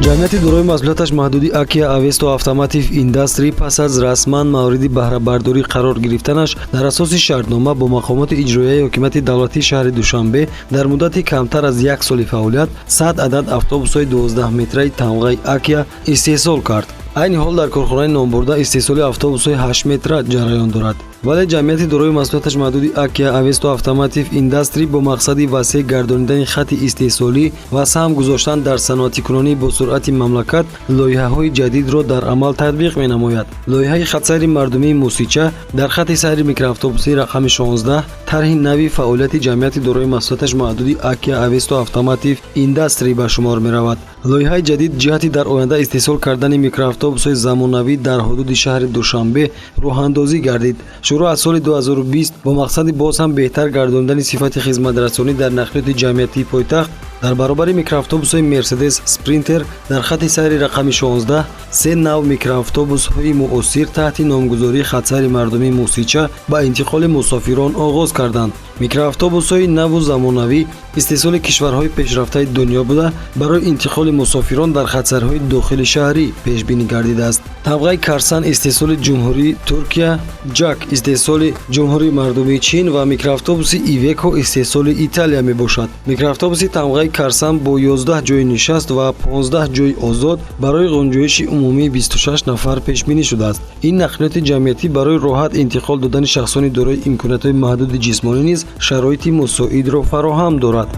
Ҷамъияти дорои масъулияташ маҳдуди Акия Авесто Автоматив Индастри пас аз расман мавриди баҳрабардорӣ қарор гирифтанаш дар асоси шартнома бо мақомоти иҷроияи ҳокимияти давлатии шаҳри Душанбе дар муддати камтар аз як соли фаъолият 100 адад автобусҳои 12-метраи тамғаи Акия истеҳсол кард. Айни ҳол дар корхонаи номбурда истеҳсоли автобусҳои 8 метра ҷараён дорад, вале ҷамъияти дорои масъулияташ маҳдуди Акия Авесто Автоматив Индастри бо мақсади васеъ гардонидани хатти истеҳсолӣ ва саҳм гузоштан дар саноатикунонӣ бо суръати мамлакат лоиҳаҳои ҷадидро дар амал татбиқ менамояд. Лоиҳаи хатсайри мардумии Мусича дар хатти сайри микроавтобусии рақами 16 тарҳи нави фаъолияти ҷамъияти дорои масъулияташ маҳдуди Акия Авесто Автоматив Индастри ба шумор меравад. Лоиҳаи ҷадид ҷиҳати дар оянда истеҳсол кардани микроавтобусҳои замонавӣ дар ҳудуди шаҳри Душанбе роҳандозӣ гардид. Шурӯъ аз соли 2020 бо мақсади боз ҳам беҳтар гардонидани сифати хизматрасонӣ дар нақлиёти ҷамъиятии пойтахт дар баробари микроавтобусҳои Мерседес Спринтер дар хатти сайри рақами 16 се нав микроавтобусҳои муосир таҳти номгузории хатсайри мардумии Мусича ба интиқоли мусофирон оғоз карданд. Микроавтобусҳои наву замонавӣ истеҳсоли кишварҳои пешрафтаи дунё буда, барои интиқоли мусофирон дар хатсайрҳои дохили шаҳрӣ пешбинӣ гардидааст. Тамғаи Карсан истеҳсоли Ҷумҳурии Туркия, Ҷак истеҳсоли Ҷумҳурии Мардумии Чин ва микроавтобуси Ивеко истеҳсоли Италия мебошад. Микроавтобуси тамғаи Карсан бо 11 ҷойи нишаст ва 15 ҷойи озод барои ғунҷоиши умумии 26 нафар пешбинӣ шудааст. Ин нақлиёти ҷамъиятӣ барои роҳат интиқол додани шахсони дорои имкониятҳои маҳдуди ҷисмонӣ низ шароити мусоидро фароҳам дорад.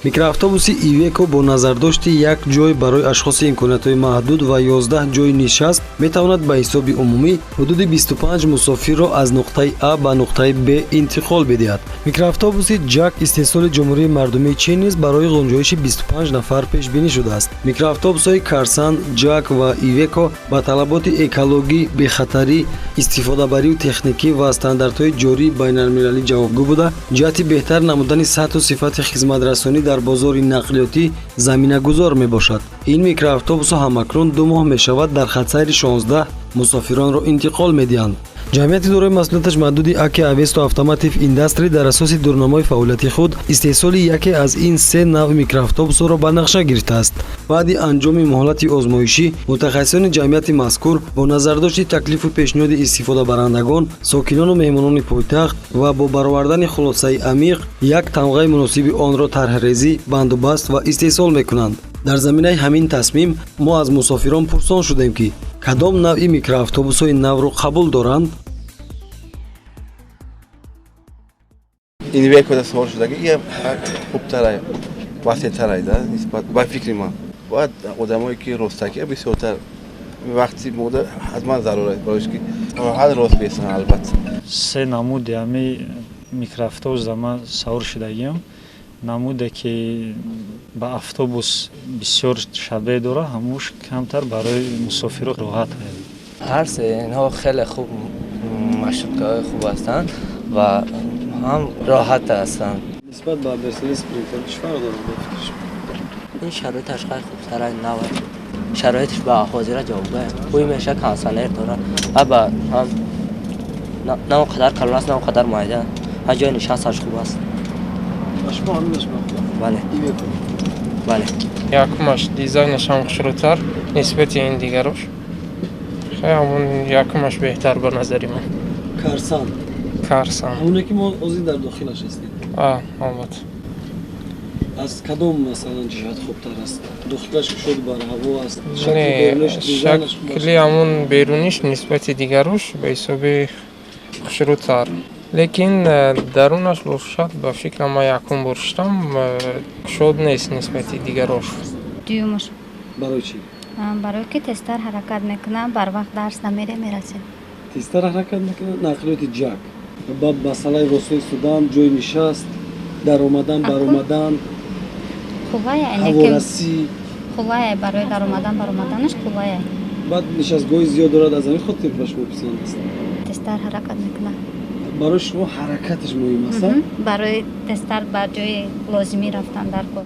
Микроавтобуси Ивеко бо назардошти як ҷой барои ашхоси имкониятҳои маҳдуд ва 11 ҷойи нишаст метавонад ба ҳисоби умумӣ ҳудуди 25 мусофирро аз нуқтаи А ба нуқтаи Б интиқол бидиҳад. Микроавтобуси Ҷак истеҳсоли Ҷумҳурии Мардумии Чин низ барои ғунҷоиши 25 нафар пешбинӣ шудааст. Микроавтобусҳои Карсан, Ҷак ва Ивеко ба талаботи экологӣ, бехатарӣ, истифодабарию техникӣ ва стандартҳои ҷории байналмилалӣ ҷавобгӯ буда, ҷиҳати беҳтар намудани сатҳу сифати хизматрасонӣ дар бозори нақлиётӣ заминагузор мебошад. Ин микроавтобусҳо ҳамакнун 2 моҳ мешавад дар хатсайри 16 мусофиронро интиқол медиҳанд. Ҷамъияти дорои масъулияташ маҳдуди Аки Авесто Автоматив Индастри дар асоси дурнамои фаъолияти худ истеҳсоли яке аз ин се навъ микроавтобусҳоро ба нақша гирифтааст. Баъди анҷоми муҳлати озмоишӣ мутахассисони ҷамъияти мазкур бо назардошти таклифу пешниҳоди истифодабарандагон, сокинону меҳмонони пойтахт ва бо баровардани хулосаи амиқ як тамғаи муносиби онро тарҳрезӣ, бандубаст ва истеҳсол мекунанд. Дар заминаи ҳамин тасмим мо аз мусофирон пурсон шудем, ки кадом навъи микроавтобусҳои навро қабул доранд. Ин Ивекода савор шудаги я хубтарай, васеътарай да нисбат ба фикри ман. Бояд одамое ки ростакия бисёртар вақти мода ҳатман зарур аст, барои ки роҳат рост бесанд, албатта. Се намуди ҳами микроавтобус да ман савор шудагиам. Намуде ки ба автобус бисёр шабеҳ дорад, ҳамуш камтар барои мусофиро роҳат. Ҳар се инҳо хеле хуб, маршруткаҳои хуб ҳастанд ва ҳам роҳат ҳастанд. Нисбат ба Мерседес Спринтер чӣ фарқ дорад ба фикри шумо? Ин шароиташ хеле хубтар, нав шароиташ ба ҳозира ҷавобгӯ хуб меша, кондитсионер дорад ва ба ҳам на он қадар калон аст, на он қадар майда, ҳа ҷои нишасташ хуб аст. Ба шумо ҳаминаш маъқул? Бале. Ивеко? Бале. Якумаш дизайнаш ҳам хушрӯтар нисбати ин дигарош. Хеле ҳамон якумаш беҳтар ба назари ман. Карсан? Карсан. Ҳамоне ки мо ҳозир дар дохилаш ҳастем? А, албатта. Аз кадом, масалан, ҷиҳат хубтар аст? Дохилаш кушод, барҳаво аст? Не, шакли ҳамон беруниш нисбати дигарош ба ҳисоби хушрӯтар, лекин дарунаш бошад, ба фикрам, ман якум бор шудам, кушод нест нисбати дигарош. Дуюмаш. Барои чӣ? Барое ки тезтар ҳаракат мекунам, барвақт дарс намере мерасем. Тезтар ҳаракат мекунад нақлиёти Ҷак. Ба масъалаи ростҳо истодан, ҷои нишаст, даромадан, баромадан, Қуввая. ҳаворасӣ. Қуввая, барои даромадан баромаданаш қуввая. Баъд нишастгоҳи зиёд дорад, аз ҳамин хотир ба шумо писанд аст? Тезтар ҳаракат мекунад. Барои шумо ҳаракаташ муҳим аст? Барои тезтар ба ҷои лозимӣ рафтан дар кор.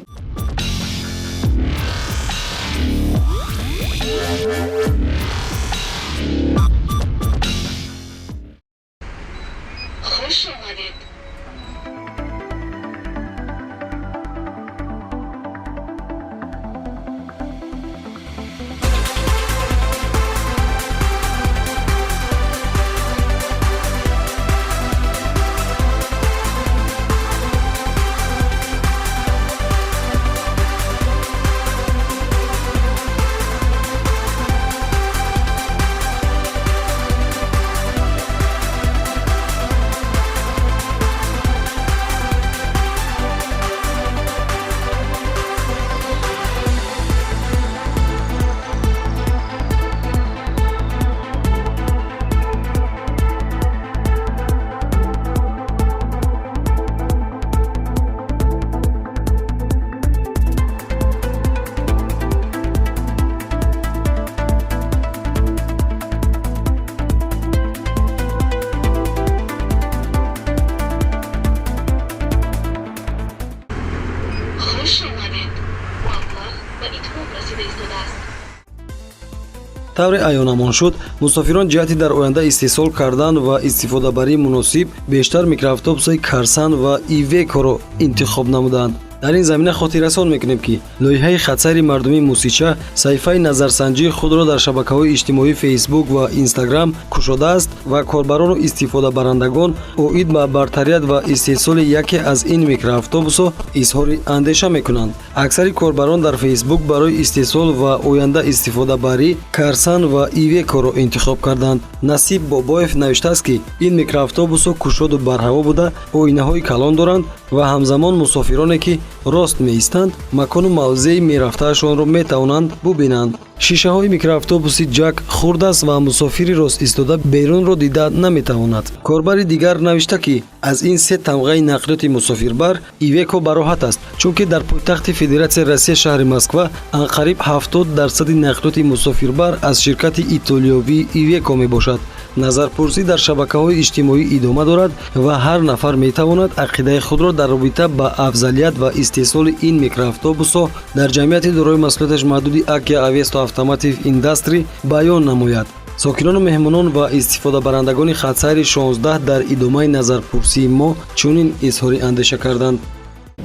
Тавре аёнамон шуд, мусофирон ҷиҳати дар оянда истеҳсол кардан ва истифодабарии муносиб бештар микроавтобусҳои Карсан ва Ивекоро интихоб намуданд. Дар ин замина хотиррасон мекунем, ки лоиҳаи хатсайри мардумии Мусича саҳифаи назарсанҷии худро дар шабакаҳои иҷтимоии Фейсбук ва Инстаграм кушодааст ва корбарону истифодабарандагон оид ба бартарият ва истеҳсоли яке аз ин микроавтобусҳо изҳори андеша мекунанд. Аксари корбарон дар Фейсбук барои истеҳсол ва оянда истифодабарӣ Карсан ва Ивекоро интихоб карданд. Насиб Бобоев навиштааст, ки ин микроавтобусҳо кушоду барҳаво буда, оинаҳои калон доранд ва ҳамзамон мусофироне, ки рост меистанд, макону мавзеи мерафтаашонро метавонанд бубинанд. Шишаҳои микроавтобуси Ҷак хурд аст ва мусофири рост истода берунро дида наметавонад. Корбари дигар навишта, ки аз ин се тамғаи нақлиёти мусофирбар Ивеко бароҳат аст, чунки дар пойтахти Федератсияи Россия, шаҳри Москва, анқариб 70% нақлиёти мусофирбар аз ширкати итолиёвии Ивеко мебошад. Назарпурсӣ дар шабакаҳои иҷтимоӣ идома дорад ва ҳар нафар метавонад ақидаи худро дар робита ба афзалият ва истеҳсоли ин микроавтобусҳо дар ҷамъияти дорои масъулияташ маҳдуди Акия Авесто Автомотив Индастри баён намояд. Сокинону меҳмонон ва истифодабарандагони хатсайри 16 дар идомаи назарпурсии мо чунин изҳори андеша карданд.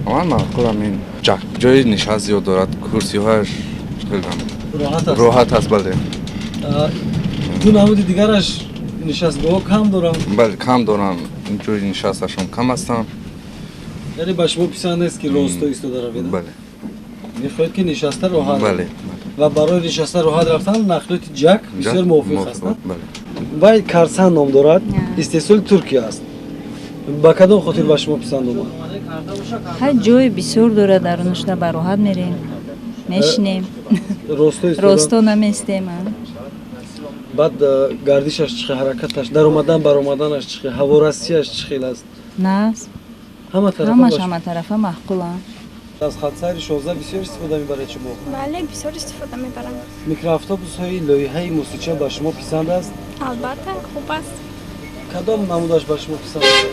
Ман маъқулам ин Ҷак, ҷои нишаст зиёд дорад, курсиҳояш роҳат аст, бале. Ду намуди дигараш нишастгоҳҳо кам доранд. Бале, кам доранд, ҷои нишасташон кам ҳастанд. Яъне ба шумо писанд нест, ки росто истода равед? Бале. Мехоҳед, ки нишаста роҳат? Бале. Ва барои нишаста роҳат рафтан нақлиёти Ҷак бисёр мувофиқ аст. Бале. Вай Карсан ном дорад, истеҳсоли Туркия аст. Ба кадом хотир ба шумо писанд омад? Ҳай, ҷои бисёр дорад, дар нушта бароҳат мерем, мешинем, росто наместем. Баъд гардишаш чӣ хел, ҳаракаташ, даромадан баромаданаш чӣ хел, ҳаворасияш чӣ хел аст? Нағз. Ҳамаш ҳаматарафа маъқулам. Аз хатсайри 16 бисёр истифода мебаред шумо? Бале, бисёр истифода мебарам. Микроавтобусҳои лоиҳаи Мусича ба шумо писанд аст? Албатта, хуб аст. Кадом намудаш ба шумо писанд аст?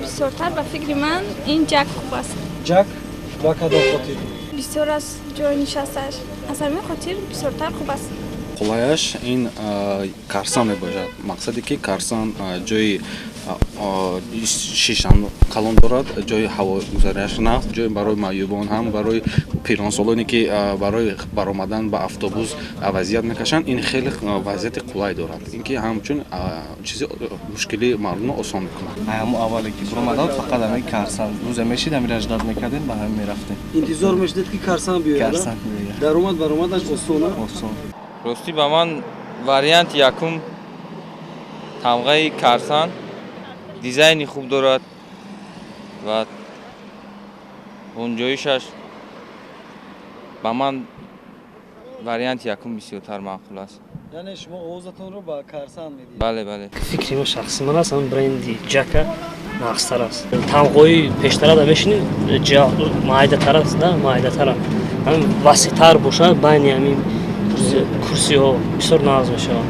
Бисёртар ба фикри ман ин Ҷак хуб аст. Ҷак ба кадом хотир? Бисёр аз ҷои нишасташ, аз ҳамин хотир бисёртар хуб аст. Қулаяш ин Карсан мебошад. Мақсаде ки Карсан ҷои шишан калон дорад, ҷои ҳавогузарияш нағз, ҷои барои маъюбон ҳам, барои пиронсолоне, ки барои баромадан ба автобус вазият мекашанд, ин хеле вазъияти қулай дорад. Ин ки ҳамчун чизи мушкили мардумро осон мекунад. Ҳамун аввале ки баромадан, фақат ҳамин Карсан рӯзе мешид, ҳамин ждать мекардем, ба ҳамин мерафтем. Интизор мешидед, ки Карсан биёяд? Карсан биёяд. Даромад баромадаш осон? Осон. Ростӣ, ба ман варианти якум тамғаи Карсан дизайни хуб дорад ва ғунҷоишаш ба ман варианти якум бисёртар маъқул аст. Яъне шумо овозатонро ба Карсан медиҳед? Бале, бале. Фикри мо, шахси ман аст, ҳамин бренди Ҷака нағзтар аст. Тамғои пештара да мешинӣ, майдатар аст, да, майдатара, ҳамин васеътар бошад, байни ҳамин курсиҳо бисёр нағз мешавад.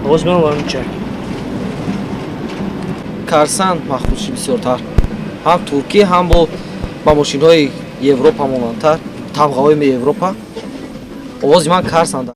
Овоз ман барам Ҷак. Карсан маъқулши бисёртар, ҳам туркӣ, ҳам бо ба мошинҳои Европа монандтар, тамғаҳои Европа. Овози ман Карсан.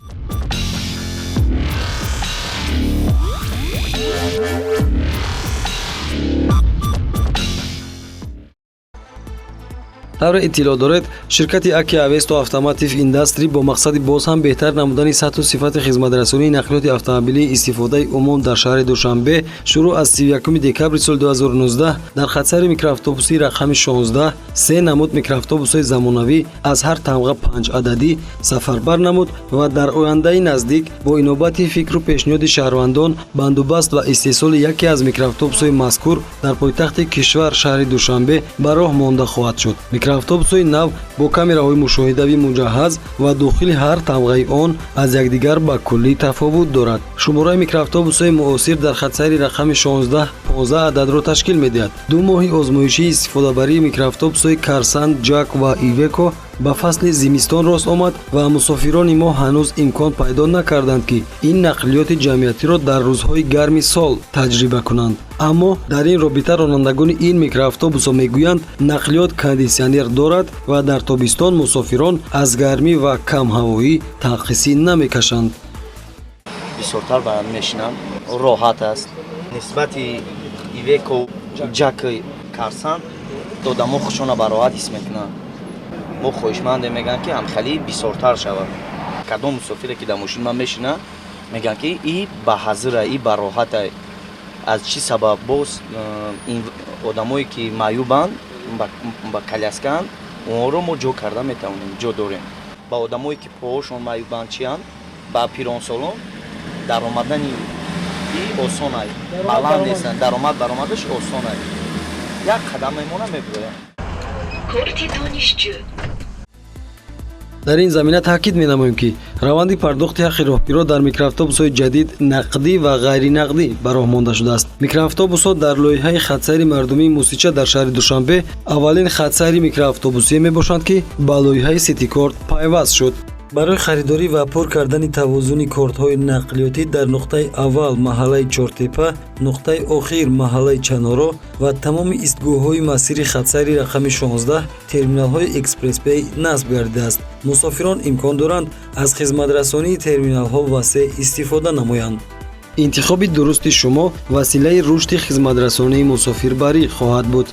Тавре иттилоъ доред, ширкати Аки Авесто Автомотив Индастри бо мақсади боз ҳам беҳтар намудани сатҳу сифати хизматрасонии нақлиёти автомобилии истифодаи умум дар шаҳри Душанбе шурӯъ аз 31 декабри соли 2019 дар хатсайри микроавтобусии рақами 16 се намуд микроавтобусҳои замонавӣ аз ҳар тамға панҷ ададӣ сафарбар намуд ва дар ояндаи наздик бо инобати фикру пешниҳоди шаҳрвандон бандубаст ва истеҳсоли яке аз микроавтобусҳои мазкур дар пойтахти кишвар, шаҳри Душанбе, ба роҳ монда хоҳад шуд. Микроавтобусҳои нав бо камераҳои мушоҳидавӣ муҷаҳҳаз ва дохили ҳар тамғаи он аз якдигар ба куллӣ тафовут дорад. Шумораи микроавтобусҳои муосир дар хатсайри рақами 16 15 ададро ташкил медиҳад. 2 моҳи озмоишии истифодабарии микроавтобусҳои Карсан, Ҷак ва Ивеко ба фасли зимистон рост омад ва мусофирони мо ҳанӯз имкон пайдо накарданд, ки ин нақлиёти ҷамъиятиро дар рӯзҳои гарми сол таҷриба кунанд. Аммо дар ин робита ронандагони ин микроавтобусҳо мегӯянд, нақлиёт кондитсионер дорад ва дар тобистон мусофирон аз гармӣ ва камҳавоӣ танқисӣ намекашанд. Бисёртар ба мешинам, роҳат аст нисбати Ивеко, Ҷак, Карсан. Одамо худшона ба роҳат ҳис мекунанд. Мо хоҳишмандем, мегӯянд, ки ҳамхелӣ бисёртар шавад. Кадом мусофире ки дар мошин ман мешинад, мегӯянд, ки и ба ҳазира, и ба роҳата. Аз чӣ сабаб? Боз одамое ки маъюбанд, ба коляскаанд, онҳоро мо ҷо карда метавонем, ҷо дорем. Ба одамое ки поҳошон маъюбанд, чианд, ба пиронсолон даромадани и осонай, баланд нестанд, даромад баромадаш осонай, як қадам мемона, мебирояд. Корти донишҷӯ. Дар ин замина таъкид менамоем, ки раванди пардохти ҳаққи роҳкиро дар микроавтобусҳои ҷадид нақдӣ ва ғайринақдӣ ба роҳ монда шудааст. Микроавтобусҳо дар лоиҳаи хатсайри мардумии Мусича дар шаҳри Душанбе аввалин хатсайри микроавтобусие мебошанд, ки ба лоиҳаи Ситикорт пайваст шуд. Барои харидорӣ ва пур кардани тавозуни кортҳои нақлиётӣ дар нуқтаи аввал маҳаллаи Чортепа, нуқтаи охир маҳаллаи Чаноро ва тамоми истгоҳҳои масири хатсайри рақами 16 терминалҳои Экспресспей насб гардидааст. Мусофирон имкон доранд аз хизматрасонии терминалҳо васеъ истифода намоянд. Интихоби дурусти шумо василаи рушди хизматрасонии мусофирбарӣ хоҳад буд.